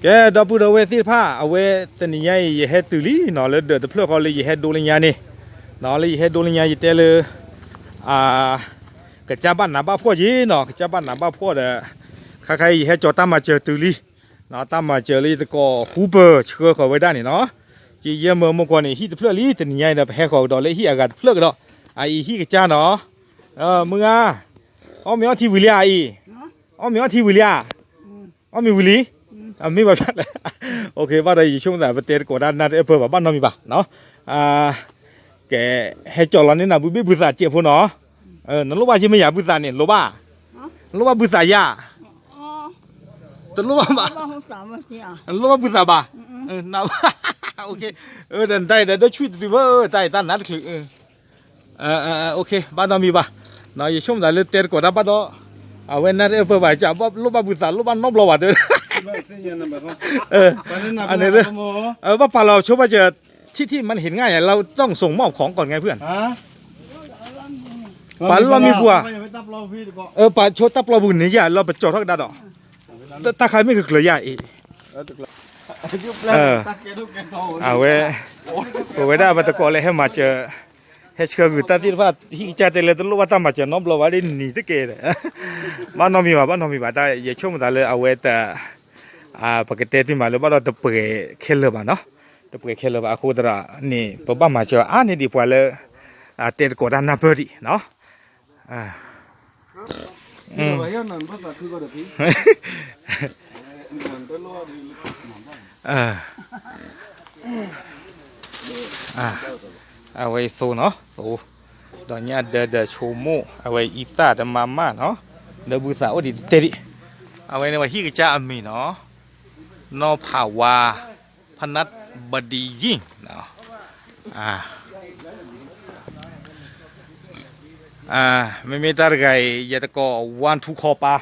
ကဲ ဒီပုၢ်ဒီဝဲၢ်သ့ၣ်တဖၣ် အဝဲတနံၤညါအံၤ ယဟဲတုၤလံနီၤ လၢဒၢးတဖျၢၣ်ဃီလၢယဟဲဒိလၢညါန့ၣ်, နီၤ လၢယဟဲဒိလၢညါ ယတဲလၢ အ ကစၢ်ဘၣ်နးဘၣ်ဖှီၣ်က့ၤနီၤ, ကစၢ်ဘၣ်နးဘၣ်ဖှီၣ်ဒီး ခါခါအံၤ ယဟဲကၠီၤတၢ်မၤစၢၤတုၤလံ, နီၤ တၢ်မၤစၢၤလၢယသကိးဃူပၢၤဆှၢဃီၤဝဲဒၣ်န့ၣ်နီၤ, ကယဲၢ်မၢမိၢ်ကွီၢ်န့ၣ် ဟံၣ်တဖျၢၣ်လံ တနံၤညါအံၤဒီး ပဟဲဃီၤကဒီးလၢဟံၣ်အဂၤတဖျၢၣ်ကဒီး, အအံၤဟံၣ်ကစၢ်နီၤ, မုၢ်ဂၤ, အီၣ်မ့ၤအီထံဝံၤလံဧါအံၤ, အီၣ်မ့ၤအီထံဝံၤလံဧါ, အီၣ်မ့ၤဝံၤလံ, မ့ၢ်ဘၣ်လဲၣ်, ဘၣ်ဒီးယဆိကမိၣ်သး ပတဲတကိးတၢ်နၢ်တအၢၣ်ပၢၢ်ဘၣ် ဘၣ်နီတမံၤဘၣ်, ကဲ, ဟဲကၠီၤလီၤန့ၢ်နၤဘုဘ့ၣ်ဘုသးစဲးဖိနီၤ, နလိၣ်ဘၣ်က့မ့ၢ်ယၤ ဘုသးန့ၣ် လိၣ်ဘၣ်, နလိၣ်ဘၣ်ဘုသးယၤ, တလိၣ်ဘၣ်ဘၣ်, နလိၣ်ဘၣ်ဘုသးဘၣ်, ဒီးနတၢ်အံၤဒီး ဒိၣ်ဆူၣ်တတုၤဘၣ်, တၢ်အံၤတၢ်နါတချုး ဘၣ်နီတမံၤဘၣ်, ယဆိကမိၣ်သးလၢတဲတကိးတၢ်ဘၣ်ဒီး, အဝဲနၢ်တအၢၣ်ပၢၢ်ဘၣ် ကလိၣ်ဘၣ်ဘုသး လိၣ်ဘၣ်နီတဘျီဘၣ်တဲဝဲဒၣ်, အန့ၣ်, ဘၣ်ပာ်လီၤဆိဘၣ်စၢၤ, ထံၣ်ထံၣ်မ့ၢ်ဟ့ၣ်ငါယၤလၢ ต้องส่งมอบของก่อนไงเพื่อน, ပာ်လီၤမံၤပူၤဧါ, ပာ်ဆိတၢ်ပျီပူၤန့ၣ်ယၤလီၤ ပကၠီၤထီၣ်ကဒါဒီး, တၢ်ခါမ့ၢ်ကကျၢၤယၤအံၤ, အဝဲ, ပဝဲဒၣ်ပတကိးလၢဟဲမၤစၢၤ, ဟဲဆှၢဂုာ်တၢ်သ့ၣ်တဖၣ် ဟံၣ်ကစၢ်တဲလၢတလိၣ်ဘၣ်တၢ်မၤစၢၤနီတဘျီဘၣ်ဒ်နံၤတက့ၢ်ဒီး, ဘၣ်နီတမံၤဘၣ် ဘၣ်နီတမံၤဘၣ် တၢ်ယဆိကမိၣ်သးလၢအဝဲတ ပကတဲတ့ၢ်မးလၢဘၣ်ဒီးတပှဲၤခဲလၢာ်ဘၣ်နီၤ, တပှဲၤခဲလၢာ်ဘၣ် အဃိသတးန့ၣ် ပဘၣ်မၤစၢၤအါန့ၢ်ဒံးပှၤလၢ တဲတကိးတၢ်နၢ်ပၢၢ်ဒံးနီၤ, အဝဲအံၤသိနီၤ သိ, ဒီးညၣ်ဒၢဒီးဆိကမိၣ် အဝဲအံသၣ်တမၤမၢ်နီၤ, ဒီးဘုသးအိၣ်ဒံးတတဲဒံး, အဝဲန့ၣ်ပှၤဟံၣ်ကစၢ်အမံၤနီၤ, နီၢ်ဖးဝါ ဖနတ်ဘဒီယံၣ်, မ့မ့ၢ်တၢ်တဂၤအံၤ ယတကိး ဝါထူခီပၤ,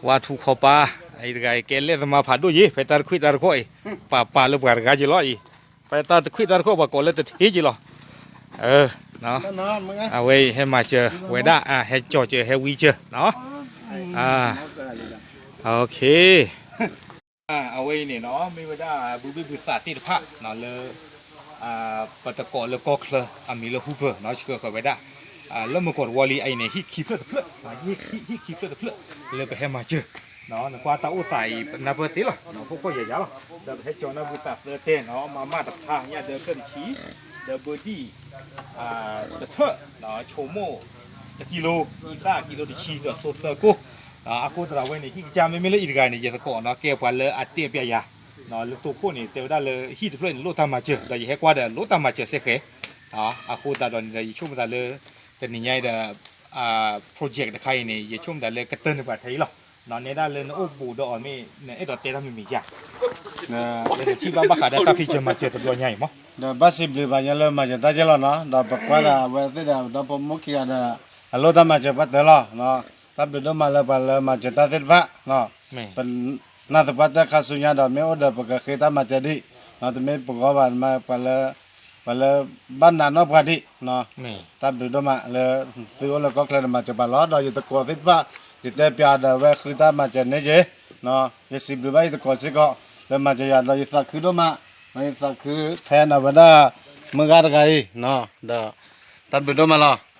ဝါထူခီပၤ, အံၤတဂၤအံၤ ကဲလဲၣ်သမါဖးဒိၣ်ယံၤ ဖဲတၢ်တခွံၣ်တၢ်တခီၣ်အံၤ, ပာ်ပာ်လၢပှၤတဂၤက့ၤလီၤအံၤ, ဖဲတၢ်တခွံၣ်တၢ်တခီၣ် ပှၤကိးလၢတထ့က့ၤလီၤ, အဝဲအံၤဟဲမၤစၢၤဝဲဒၣ် ဟဲကၠီၤစၢၤ ဟဲဝံစၢၤနီၤ, အဝဲအံၤန့ၣ်နီၤ မ့ၢ်ဝဲဒၣ်ဘုဘ့ၣ်ဘုသးသ့ၣ်တဖၣ်လၢ ပတကိးလၢကီၢ်ချၢ အမံၤလၢဟူပၢၤနီၤ ဆှၢဃီၤဝဲဒၣ် လၢမုၢ်ကီၢ်တဝီလံ အအံၤန့ၣ် ဟံၣ်ခံဖျၢၣ်တဖျၢၣ်, ဟံၣ်ခံဖျၢၣ်တဖျၢၣ် လၢပဟဲမၤစၢၤ, နကွၢ်တၢ်အိၣ်သးအံၤ ပနၢ်ပၢၢ်သ့လီၤ ဖှီၣ်ဖှီၣ်ယာ်ယာ်လီၤ, ဒီးပဟဲကၠီၤနၢ်ဘုသးသၢတဲနီၤ မၤမၢ်တဖျါ ညၣ်ဒၢဖျၢၣ်တဆံ, ဒီးဘၢဒံၣ် တဖျၢၣ်, ဆိကမိၣ် တကံလိ, အံသၣ်ကံလိတဆံ ဒီးသိသၢကိၢ်, အဃိသတးဒီးဝဲန့ၣ် ဟံၣ်ကစၢ်မ့မ့ၢ်လၢအံၤတဂၤန့ၣ် ယသကိးနီၤ ကဲပှၤလၢအတဲပျးယၤ, လၢတိခိၣ်န့ၣ် တဲဝဲဒၣ်လၢဟံၣ်တဖျၢၣ်န့ၣ် လိၣ်တၢ်မၤစၢၤ ဒီးယဟဲကွၢ်ဒီးလိၣ်တၢ်မၤစၢၤစ့ၢ်ကီး, အဃိသတးဒီးန့ၣ်ဒီး ယဆိကမိၣ်သးလၢ တနံၤညါအံၤဒီး project တခါအံၤန့ၣ် ယဆိကမိၣ်သးလၢကတၢၢ်န့ၢ်ပှၤထဲအံၤလီၤ, နဲဒၣ်လၢနအိၣ်ဘူးဒီးအီၤမ့ၢ် နအဲၣ်ဒိးတဲတၢ်မံၤမံၤယါ လၢနထံၣ်ဘၣ်ဘၣ်ဃးဒီးတၢ်ဖံးစၢၤမၤစၢၤတဘျီညါအံၤမး, ဒီးဘၣ်စံးဘျုးဘၣ်ညါလၢမၤစၢၤတၢ်ကဲလီၤနီၤ, ဒီးပကွၢ်ဒၣ်အဝဲသ့ၣ်ဒီး ဒီဖိမိၢ်ခံဂၤဒီး အလိၣ်တၢ်မၤစၢၤပှၤတၢၢ်လီၤ, တၢ်ဘျုးဒိၣ်မးလၢပှၤလၢမၤစၢၤတၢ်သ့ၣ်တဖၣ်, ပနၢ်သပှၢ်တၢၢ်ခါဆူညါဒီး မ့ၢ်အိၣ်ဒီးပကဃ့တၢ်မၤစၢၤဒံး, တမ့ၢ်ပဂီၢ်ဘၣ် ပှၤလၢ ပှၤလၢ ဘၣ်နးနီၢ်ပှၤဒံး, တၢ်ဘျုးဒိၣ်မးလၢသုအိၣ်လၢကီၢ်ချၢဒီးမၤစၢၤပှၤလီၤ, ဒီးယသကိးသ့ၣ်တဖၣ် ယတဲပျးဒီးဝဲဃုတၢ်မၤစၢၤန့ၣ်က့ၤ, ယစံးဘျုးဘၣ်ယသကိးစ့ၢ်ကီး လၢမၤစၢၤယၤဒီးယသးခုဒိၣ်မး, ယသးခုဖဲနဝဲဒၣ် မုၢ်ဂၤတဂၤအံၤ, ဒီး တၢ်ဘျုးဒိၣ်မးလီၤ.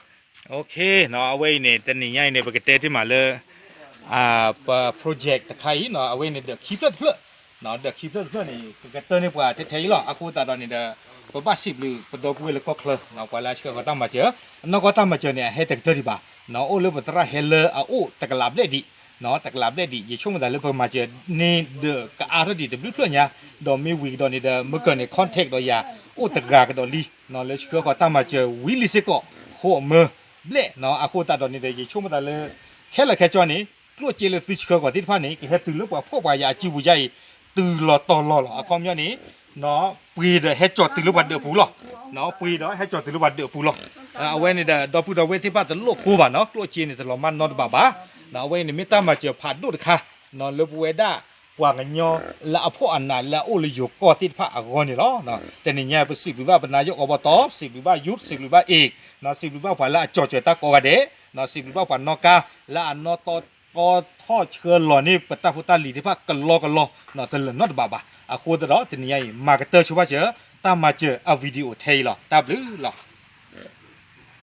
အဝဲအံၤန့ၣ် တနံၤညါအံၤန့ၣ် ပကတဲတ့ၢ်မးလၢ ပ project တခါအံၤနီၤ အဝဲန့ၣ် ဒီးခံဖျၢၣ်တဖျၢၣ်, ဒီးခံဖျၢၣ်တဖျၢၣ်န့ၣ် ကကတၢၢ်န့ၢ်ပှၤထဲထဲအံၤလီၤ. အဃိသတးဒီးန့ၣ်ဒီး ပဘၣ်စံးဘျုးပဒီပုၢ်ဝဲၢ်လၢကီၢ်ချၢ ပှၤလၢအဆှၢဃီၤတၢ်မၤစၢၤ, အနီၢ်ကီၢ်တၢ်မၤစၢၤန့ၣ် အဟဲတကတၢၢ်ဒံးဘၣ်, အိၣ်လၢပသရၣ်ဟဲလၢအအိၣ်တကလးဘျဲၣ်ဒံး, တကလးဘျဲၣ်ဒံး ယဆိကမိၣ်သးလၢပမၤစၢၤန့ၣ်ဒီးကအါထီၣ်ဒံးတဘျုးဖျၢၣ်ညါ, ဒီးမ့ၢ်ဝံၤကဒီးန့ၣ်ဒီး မ့ၢ်ကၢၢ်န့ၣ် contact ဒီးယၤအိၣ်တဂၤကဒီးလံ လၢဆှၢဃီၤတၢ်မၤစၢၤဝံၤလံစ့ၢ်ကီး ဃိးမၢဘျဲၣ်, အဃိသတးဒီးန့ၣ်ဒီး ယဆိကမိၣ်သးလၢ ခဲလၢာ်ခဲဆ့န့ၣ် ကျိၣ်စ့လၢသုဆှၢဃီၤသ့ၣ်တဖၣ်န့ၣ် ကဟဲတုၤလၢပှၤဖှီၣ်ပှၤယာ်အစုပူၤယါအံၤ တုၤလီၤတီၤလီၤလီၤ. အခီပညီန့ၣ် ပှ့ၤဒီးဟဲကၠီၤတုၤလၢပှၤဒၢးပူၤလီၤ, ပှ့ၤဒီးဟဲကၠီၤတုၤလၢပှၤဒၢးပူၤလီၤ. အဝဲန့ၣ်ဒီး ဒီပုၢ်ဒီဝဲၢ်သ့ၣ်တဖၣ်တလိၣ်ကိးဘၣ်နီၤ, ကျိၣ်စ့န့ၣ်တလီၤမၢ်နီတဘၣ်ဘၣ်. အဝဲအံၤန့ၣ်မ့ၢ်တၢ်မၤစၢၤဖးဒိၣ်တခါ လၢပဝဲဒၣ်ပှၤကညီလၢအဖှီၣ်အနးလၢအအိၣ်လၢယိၤကီၢ်သ့ၣ်တဖၣ်အဂီၢ်န့ၣ်လီၤ. တနံၤညါပစံးဘျုးဘၣ်ပနၤယိၣ်ကီးဘီတီ, စံးဘျုးဘၣ် youth, စံးဘျုးဘၣ် A, စံးဘျုးဘၣ်ပှၤလၢအကၠီၤစၢၤတၢ်ကိးဂၤဒဲး, စံးဘျုးဘၣ်ပှၤနီၣ်ကါလၢအနီၣ်တီ ကီထီၣ်ဆှၢလီၤန့ၢ်ပတၢ်ဖိတၢ်လံၤသ့ၣ်တဖၣ်ကလီကလီ တလၢာ်နီတဘ့ၣ်ဘၣ်. အဃိသတးဒီး တနံၤညါအံၤ မၤကတၢၢ်ဆိဘၣ်စၢၤ တၢ်မၤစၢၤအ video ထဲအံၤလီၤ. တၢ်ဘျုးလီၤ.